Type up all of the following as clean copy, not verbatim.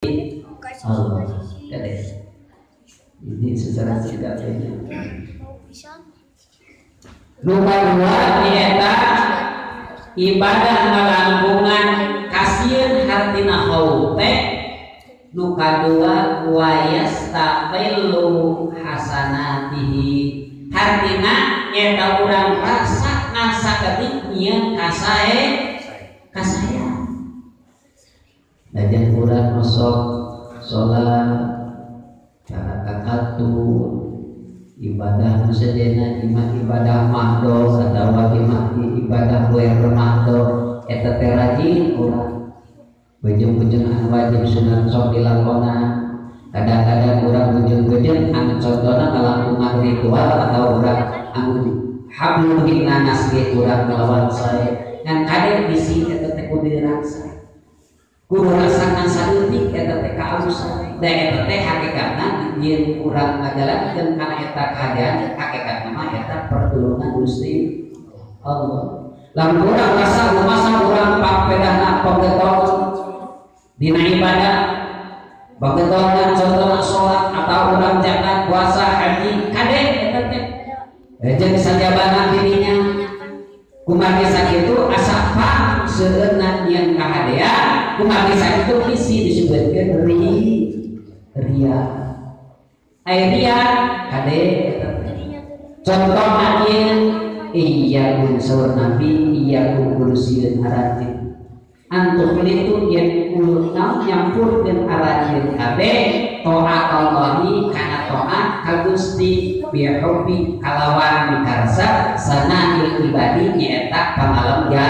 Allah. Ini secara tidak lupa dua nyata ibadah ngalangkungan kasieun hartina haute nu kadua wayastaqillu hasanatihi hartina nyata urang rasa ngasaketik nyieun kasae kasaya najan urang masuk salat kakatu ibadah musajena imah ibadah mahdo atawa imah ibadah wer mahdo eta teh rajin urang bejeng-bejeng anu wajib sunat sok dilakonan kadang-kadang urang bejeng-bejeng anu contona ngalangkungan ritual atau urang anu hablum minannas ge urang ngalawan sae ngan kade bisi eta teh kudu dirasa kudu rasa saeutik eta teh kaalusan da eta teh hakikatna yen urang ngajalankeun kana eta kahadean hakikatna mah eta pertulungan Gusti Allah. Lamun urang rasa rumasa urang papedahna panggetong dina ibadah panggetongna contohna salat atau urang zakat puasa haji kade eta teh jeung sajabana dirinya kumargi sakitu asa pang seueurna nyeun kahadean kumargi sakitu bisi disebutkeun ria ai ria kade contohna ieu iya kun saur nabi iya kun kurusieun aranjeun antuk litu yen kuluna nyampurkeun aranjeun kabeh taat Allahi kana taat ka Gusti bi hubbi kalawan mikarsa sanail ibadi nyaeta pangalem ja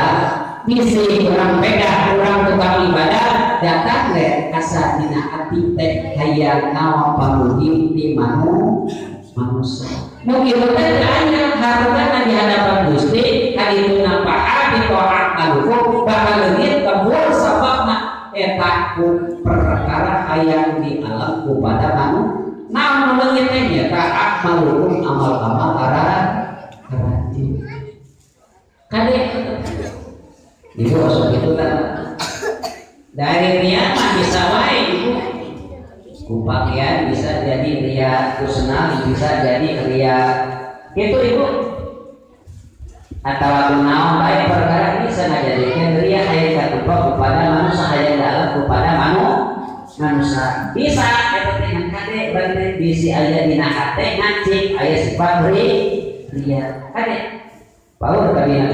bisi urang pedah urang tukang ibadah datang le asa dina ati teh hayang naon pamuji ti manusia mungkin teh aya hargana di hadapan Gusti kadituna paha di taat kaluhur bakal leungit kebur sababna eta ku perkara hayang di alam kepada manusia naon leungit teh nyaeta akmaluhum amal-amal aranjeun kade ibu osok itu kan dari ria mah bisa wae ibu ku pakaian bisa jadi ria, ku senang bisa jadi ria gitu ibu atau ku naon bae perkara bisa ngajadikeun ria hayang katupa kepada manusia hayang dalam kepada manusia bisa eta teh ngan kade berarti bisi aya dina hate ngacik aya sifat ria kade paur kabina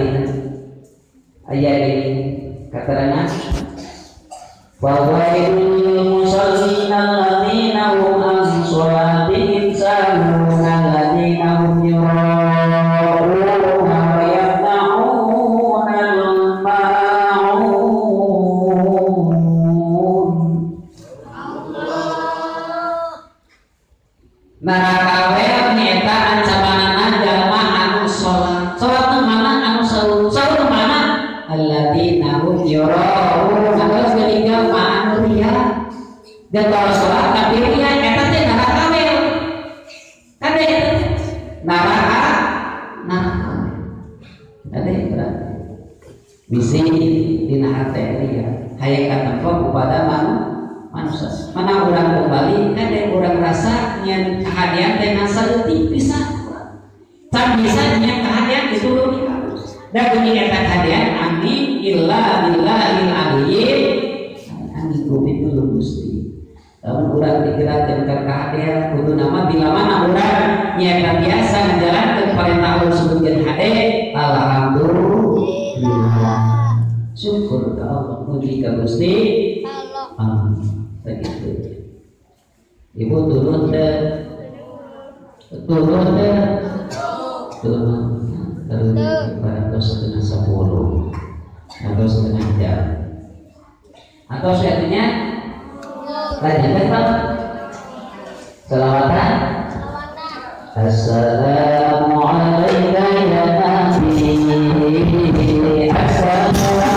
aya di keterangan fawailul musallin alladzina hum an sholatihim sahun alladzina hum yura'una wa yamna'unal ma'un. Neraka we nyaeta ancamanana jalma anu salat. Salat mana anu salat? Salat mana? Alladzina hum yura'una terus meninggal anu ria dan kalau sholat tapi ria eta teh neraka we kade neraka neraka kade bisi dina hate ria hayang katempo kepada manusia mana urang kembali kade urang rasa nyen kahadean teh ngan saeutik bisa can bisa nyen kahadean ditulungi dan bunyi eta kahadean amin illa billahil aliyyil amin kudu Gusti. Lamun urang digerakkeun ka kahadean kudu nama bila mana urang nyaeta biasa ngajalankeun perintah Allah sebutkeun hade alhamdulillah syukur ka Allah puji ka Gusti Allah. Begitu. Ibu turun teh turun teh turun turun pada 9:30 atau setengah jam atau artinya lanjutkan Pak selawatan. Assalamualaikum ya Nabi assalamualaikum.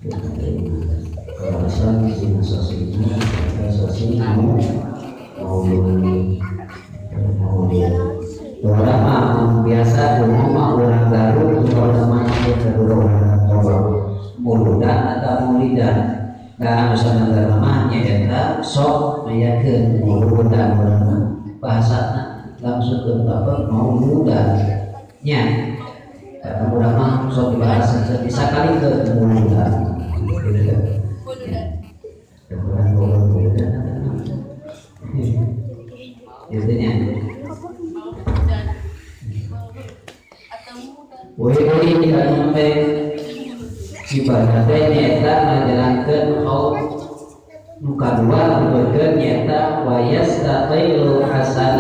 Kalau asal dina sosina eta sosi maulud. Urang mah biasa umum mah urang Garut urang mah muludan atau maulidan. Nah anu sanadar mah nyaeta sok ngayakeun muludan urang mah bahasana langsung ke bapak mauludan nya. Karena urang mah sok dibahas bisa kali ke muludan. Urang muludan gitu nya. Wih tidak sampai ibadah teh nyaeta ngajalankeun khauf nu kadua dibeukeun nyaeta wa yastaqilu hasanah.